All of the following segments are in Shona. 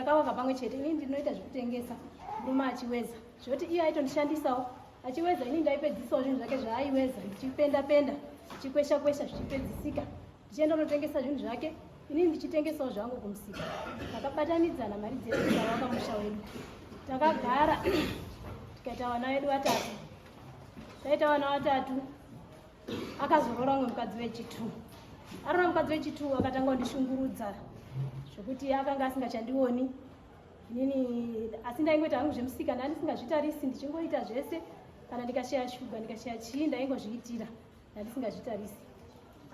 Takavaka pamwe chete, ini ndinoita zvekutengesa, murume achiweza, zvekuti iye aitondishandisawo achiweza, ini ndaipedzisawo zvinhu zvake zvaaiweza, ndichipenda penda, ndichikwesha kwesha, zvichipedzisika, ndichienda unotengesa zvinhu zvake, ini ndichitengesawo zvangu kumusika. Takabatanidzana mari dzedu tikavaka musha wedu. Takagara tikaita vana vedu vatatu, taita vana vatatu. Akazoroora umwe mukadzi wechitu. Aroora mukadzi wechitu akatanga kundishungurudza zvekuti akanga asingachandioni inini, asi ndaingoita hangu zvemusika, ndandisingazvitarisi, ndichingoita zvese. Kana ndikashaya shuga, ndikashaya chii, ndaingozviitira, ndandisingazvitarisi.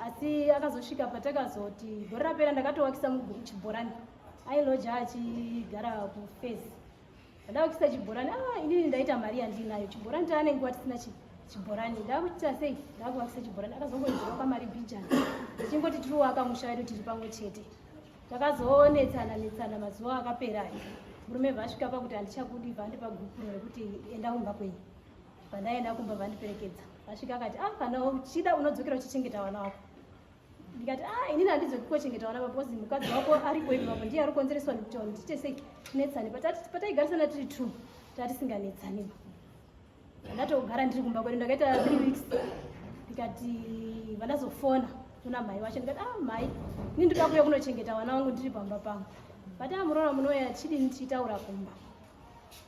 Asi akazosvika patakazoti gore rapera ndakatovakisa chibhorani, ailoja achigara kufezi. Ndakuvakisa chibhorani, ah, inini ndaita mari yandinayo, chibhorani taane nguva tisina chibhorani, ndakuita sei, ndakuvakisa chibhorani. Akazongoidzirwa pamari bhijani, ndichingoti tiri waka musha wedu tiri pamwe chete. Takazonetsana netsana mazuva akapera aya, murume vasvika pakuti handichakudi, vandipa gupuro rekuti enda kumba kwenyu. Pandaenda kumba vandiperekedza, vasvika akati, ah, kana uchida unodzokera uchichengeta vana wako. Ndikati, ah, inini handidzoki kochengeta vana because mukadzi wako ariko ipapo, ndiye ari kukonzereswa nekuti vanhu tiite sei tinetsane. Pataigarisana tiri two tatisinganetsani. Ndatogara ndiri kumba kwedu, ndakaita 3 weeks. Ndikati vandazofona kuna mai wacho, ndikati, ah, mai, ini ndoda kuuya kunochengeta vana vangu ndiri pamba pangu. Vati, ah, muroora munouya chidini tichitaura kumba.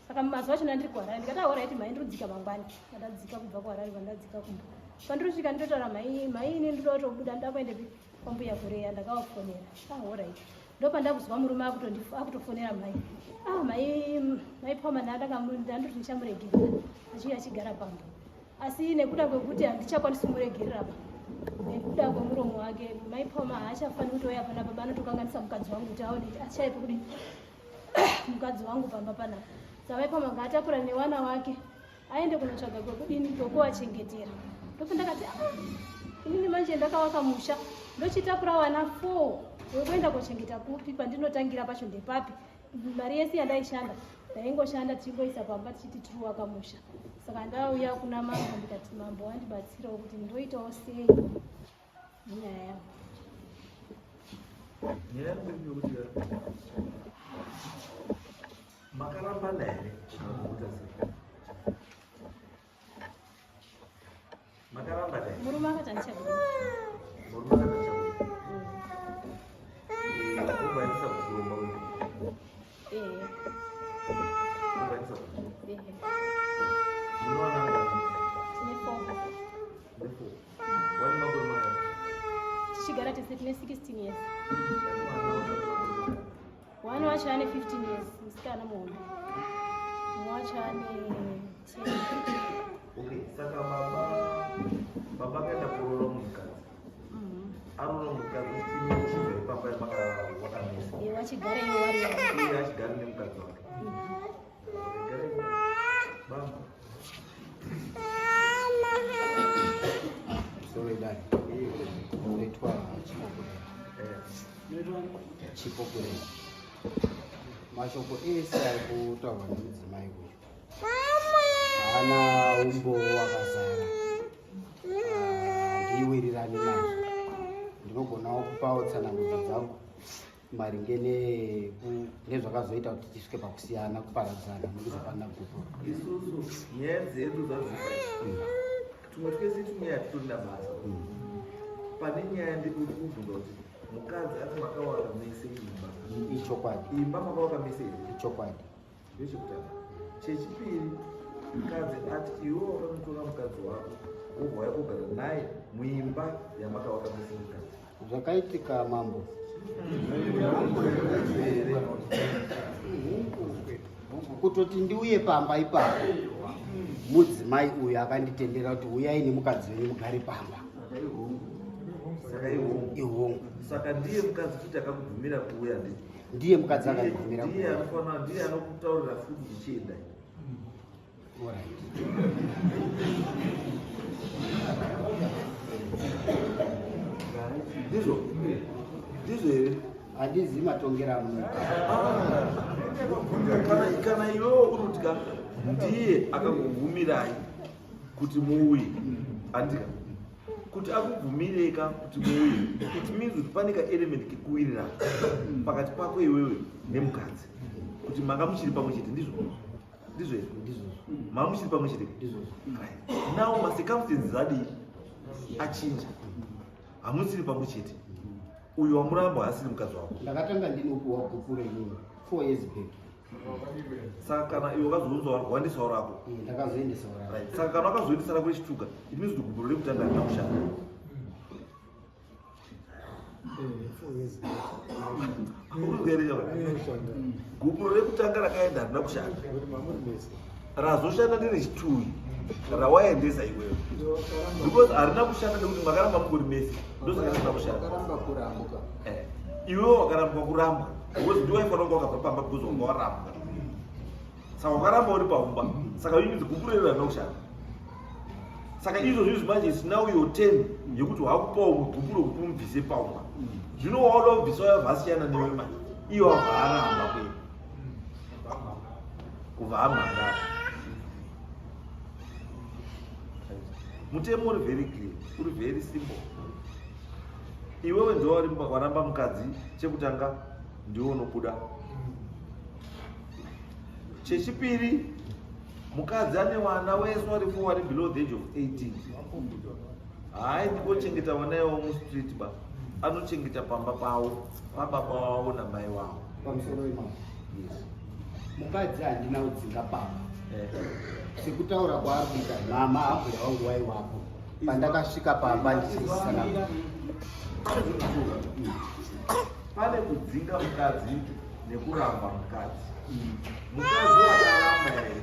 Saka mazuva acho ndandiri kuHarare, ndikati, ah, alright mai, ndinodzika mangwani. Ndadzika kubva kuHarare, vandadzika kumba. Pandiri ndotaura mai, mai, ini ndoda kutobuda, ndoda kuendepi kwambuya Kureya. Ndakavafonera, ah, alright. Ndopandakuzwa murume akutofonera mai, ah, mai, mai Poma, ndandoti ndichamuregerera achiuya achigara pamba, asi nekuda kwekuti handichakwanisi kumuregerera pa nekuda kwemuromo wake, mai Poma haachafaniri kutouya panapa, banotokanganisa mukadzi wangu kuti aone kuti achaipe kudini mukadzi wangu pamba panapa. Saka mai Poma ngaatakura newana wake aende kunotsvaga kwekudini kwekuwachengetera. Ndopandakati, ah, inini manje ndakawaka musha, ndochitakura wana 4 wekuenda kochengeta kupi? Pandinotangira pacho ndepapi? Mari yese yandaishanda ndaingoshanda tichingoisa pamba tichiti tiri waka musha. Saka ndauya kuna mambo, ndikati mambo wandibatsirawo kuti ndoitawo sei nenyaya yangu. Nyaya yangu ndeyekuti makarambana here kana kuita sei? Makarambana here? Murume akati handichakuda. Murume akati handichakuda. Unobaindisa kukuromba uyu. Eh. Unobaindisa kukuromba. Eh. Munowana ngani? Tine 4. Tine 4. Wani makore mangani? Tichigara tese tine 16 years. Ndati mwana wacho ane makore mangani? One wacho ane 15 years, musikana muhombe. Mumwe wacho ane 10. Okay, saka baba akaenda kuroora mukadzi. Aroora mukadzi, imi muchibva ipapa wakamisa. Iye wachigara iwo wari wari. Iye achigara nemukadzi wake. Gara ipo. Bamba. Musoro idai. Unoitwa Chipo Kurera. Chipo Kurera. Mashoko ese ari kutaurwa nemudzimai uyu haana umbowo wakazara, handiwirirani nazvo. Ndinogonawo kupawo tsanangudzo dzangu maringe nezvakazoita kuti tisvike pakusiyana, kuparadzana nekuzopanana gupuro. Isusu nyaya dzedu dzadzika, tumwe twese tunyaya titorina basa. Pane nyaya ndekuti kubvunza kuti mukadzi ati makawaka mese imba. Ichokwadi. Imba makawaka mese here? Ichokwadi. Ndechekutanga. Chechipiri, mukadzi ati iwe wakamutora mukadzi wako wobva waya kugara naye muimba yamakawaka mese mukadzi. Zvakaitika mambo, Here? kutoti ndiuye pamba ipapo, mudzimai uyu akanditendera kuti uyai nemukadzi wenyu mugare pamba. Saka ihongu. Ihongu. Saka ndiye mukadzi futi akakubvumira kuuya, nditi? Ndiye mukadzi akandibvumira Ndiye kuuya. anofanira, ndiye anokutaurira futi zvichienda. Alright. Ndizvo here? Handizivi matongero amunoita. Kana iwewo unotya ndiye akakugumirai kuti muuye, andika? Kuti akubvumireka kuti muuye, it means kuti pane kaelement kekuwirirana pakati pako iwewe nemukadzi, kuti manga muchiri pamwe chete. Ndizvo, ndizvo here? Ndizvozvo. Manga muchiri pamwe chete. Ndizvozvo. Right. Now macircumstances adii? Achinja, hamusiri pamwe chete. Uyu wamuramba asiri mukadzi wako. Ndakatanga ndinopuwa gupuro inini 4 years back. Saka kana iwe wakazounzwa wandisawo rako? Ndakazoendesawo rako. Right. Saka kana wakazoendesa rako rechituka, it means kuti gupuro rekutanga harina kushanda. Urikuzwa here, chava? Gupuro rekutanga rakaenda harina kushanda. Razoshanda nderechitui rawaendesa iwewe, because harina kushanda nekuti makaramba mungori mese, ndosaka risina kushanda. Wakaramba kurambwa. Iwewe wakarambwa kurambwa because ndiwe waifanira kunge wakabva pamba, because wanga warambwa. Saka wakaramba uri paumba, saka inyudzi gupuro iro harina kushanda. Saka izvozvo izvi manje is now your turn yekuti wakupawo mugupuro kuti umubvise paumba. Zvino wauda kubvisa wayabva asiyana newe manje, iye wabva aramba kwei kubva amhangara. Mutemo uri very clear, uri very simple. Iwewe ndiwe waramba mukadzi chekutanga, ndiwe unobuda. Chechipiri, mukadzi ane vana wese waripo wari below the age of 18 haaendi kochengeta vana ivavo mustreet ba, anochengeta pamba pavo, pababa wavo namai wavo. Pamusoro imamo. Yes. Mukadzi handina kudzinga pamba sekutaura kwaari kuita mama. Ambuya wangu waiwapo pandakasvika pamba ndichisana. Pane kudzinga mukadzi nekuramba mukadzi. Mukadzi wakaramba here?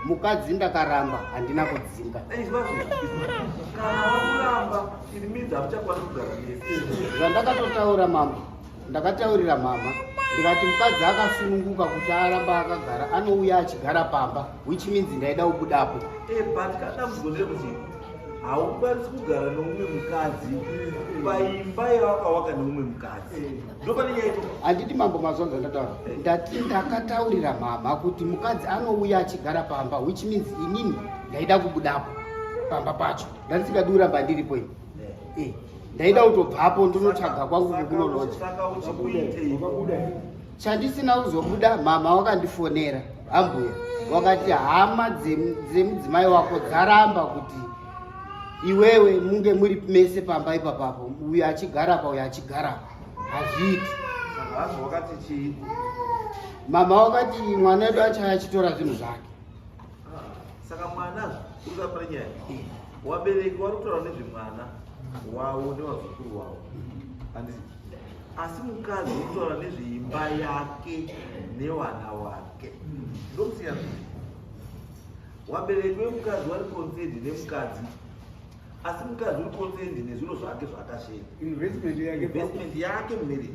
Mukadzi ndakaramba, handina kudzinga. Kana wakuramba, it means hamuchakwanisi kugara mese. Zvandakatotaura mama, ndakataurira mama ndikati mukadzi akasununguka kuti aramba akagara, anouya achigara pamba, which means ndaida kubudapo. But kadambudziko nderekuti haukwanisi kugara neumwe mukadzi paimba yawakawaka neumwe mukadzi. Ndopane nyaya ito. Handiti mambo mazuva zvandataura, ndati ndakataurira mama kuti mukadzi anouya achigara pamba, which means inini ndaida kubudapo pamba pacho, ndandisingadi kuramba ndiripo ini. Ndaida kutobvapo ndinotsvaga kwangu kwekunoloja. Saka uchikuitei? Chandisina kuzobuda, mama wakandifonera, ambuya wakati hama dzemudzimai wako dzaramba kuti iwewe munge muri mese pamba ipapapo, uyu achigara pa, uyu achigara pa, hazviiti. Saka hazvo wakati chii? Mama wakati mwana wedu achaya achitora zvinhu zvake. Ah, saka mwana uri pane nyaya. Wabereki vari kutaura nezvemwana wavo nevazukuru wavo, handiti? Asi mukadzi uri kutaura nezveimba yake nevana wake. Ndokusiyana. Wabereki wemukadzi vari concerned nemukadzi, asi mukadzi uri concerned nezvinhu zvake zvaakashera. Investment yake. Investment yake mumarriage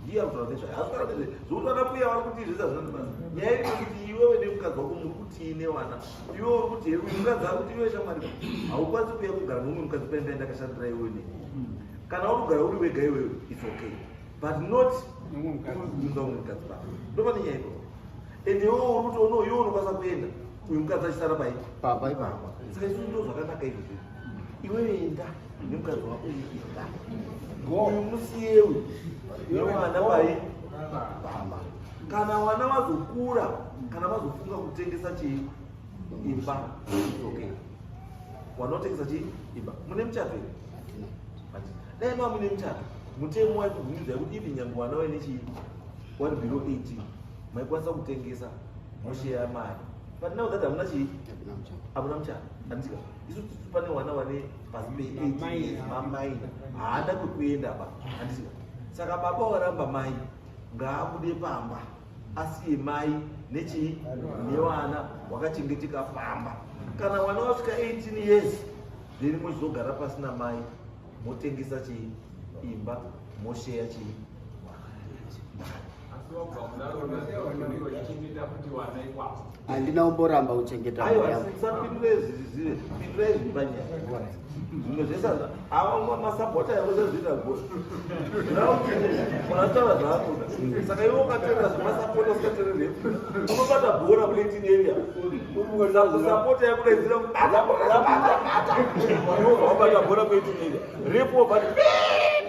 ndiyo ari kutaura nezvayo. Asi kutaura nezve zvokuti vana mbuya vari kuti zvese hazvina nebasa. Nyaya iri kuti iwewe nemukadzi wako muri kutii nevana. Iwe uri kuti here, uyu mukadzi ari kuti iwe shamwari haukwanisi kuuya kugara nomumwe mukadzi paimba yandakashandira iwewe nei. Kana uri kugara uri wega iwewe, it's okay, but not Nomumwe mukadzi. Kuunza umwe mukadzi pa, ndopane nyaya ipapo. Ende iwewe uri kuti ono iwe unokwanisa kuenda, uyu mukadzi achisara pai? Pamba ipapo. Saka isusu ndo zvakanaka izvozvo. Iwewe enda nemukadzi wako, enda, uyu musiyewe nevana pai pamba. Kana vana vazokura, kana vazofunga kutengesa chii imba, it's okay. Wanotengesa chii imba. Mune muchato here? Hatina. Handina. Dai ma mune muchato, mutemo waikubvumidzai kuti even nyange vana vaine chii wari below 18 maikwanisa kutengesa mosheya mari. But now that hamuna chii? Hakuna muchato. Hamuna muchato, handika? Isu tisu pane vana vane pasi pe8 years, mamaina, haana kwekuenda ba, handika? Saka baba waramba mai, ngaabude pamba, asiye mai nechii nevana wakachengeteka pamba. Kana vana vasvika 18 years, then mochizogara pasina mai, motengesa chii imba, mosheya chii mari. Asi Handina kumboramba kuchengeta mhuri Aiwa, yangu. usapindure zvizive, pindurai zviri panyaya. Zvimwe zvese ava masapota yavo zvezviita bho. Unataura zvaanoda. Saka iwe ukateerera zvemasapota usikateereri refu. Unobata bhora mu18 area. Sapota yakudaidzira kuti bata bhora, bata, bata. Iwe wabata bhora mu18 area. Refu wobva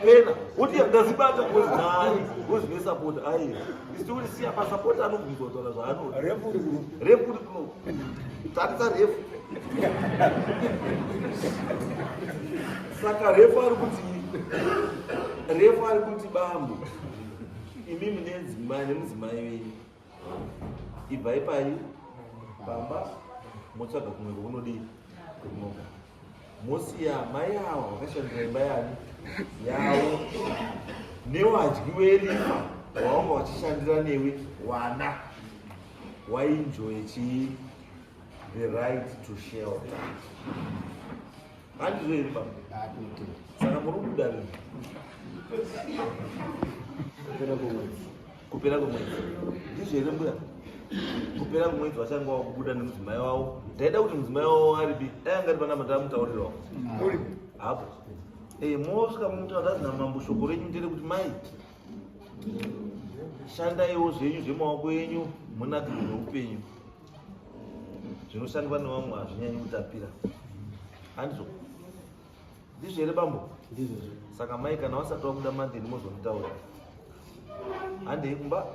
pena. Uti ndazibata ngozi nani? Ngozi nesapota. Aiwa. Isu kuti siya pasapota anobvunzwa kutaura zvaanoda. Refu uri kuno. Refu uri kuno. Tarisa refu. Saka refu ari kuti refu ari kuti bambo imimi nedzimai nemudzimai venyu ibvai pai pamba motsvaga kumwe kwakunodii kwekunogara mosiya mai ava vakashandira imba yani yavo newadyi werifa wavanga vachishandira newe wana wainjoye chii the right to shelter handizvo here baba? Saka muri kubuda rini? Kupera kwemwedzi. Kupera kwemwedzi ndizvo here mbuya? Kupera kwemwedzi vachange wakubuda nemudzimai wavo. Ndaida kuti mudzimai wavo aripi, dai anga ari panapa ndamutaurirawo hapo. Mosvika mumutaura ndazi namambo shoko renyu nderekuti mai shandaiwo zvenyu zvemaoko enyu munakirwe neupenyu. Zvinoshandwa nevamwe hazvinyanyi kutapira, handizvo? Ndizvo here bambo? Ndizvo. Saka mai kana wasati wabuda mandeni mozomutaura. Handei kumba.